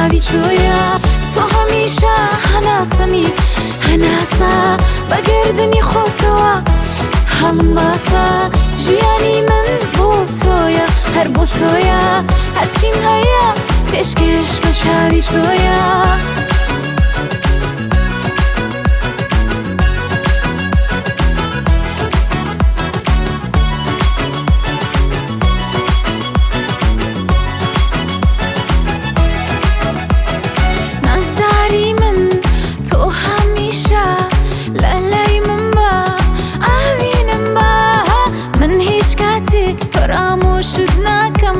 چاوی تۆیە. تۆ هەمیشە هەناسەمی هەناسە، بە گەردنی خۆتەوە هەڵمباسە. ژیانی من بۆ تۆیە، هەر بۆ تۆیە، هەرچیم هەیە پێشکێش بە چاوی تۆیە. نازداری من تۆ هەمیشە لە لای من بە، ئاوینم بە. من هیچ کاتێک فەرامۆشت ناکەم،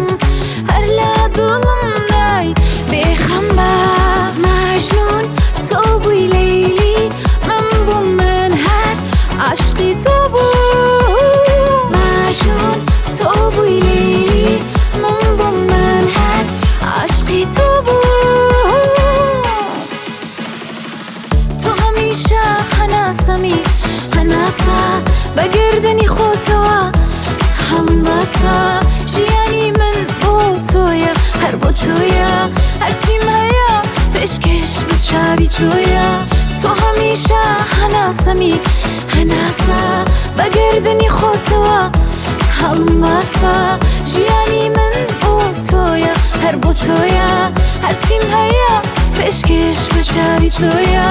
هەر لە دڵمدای بێخەم بە. مەجنون تۆ بووی لەیلی من بووم، من هەر عاشقی تۆ بووم. مەجنون تۆ بووی لەیلی من بووم، من هەر عاشقی تۆ بووم. تۆ هەمیشە هەناسەمی هەناسە، بە گەردنی خۆتەوە هەڵمباسە. ژیانی من بۆ تۆیە، هەر بۆ تۆیە، هەرچیم هەیە پێشکێش بە چاوی تۆیە. تۆ هەمیشە هەناسەمی هەناسە، بە گەردنی خۆتەوە هەڵمباسە. ژیانی من بۆ تۆیە، هەر بۆ تۆیە، هەرچیم هەیە پێشکێش بە چاوی تۆیە.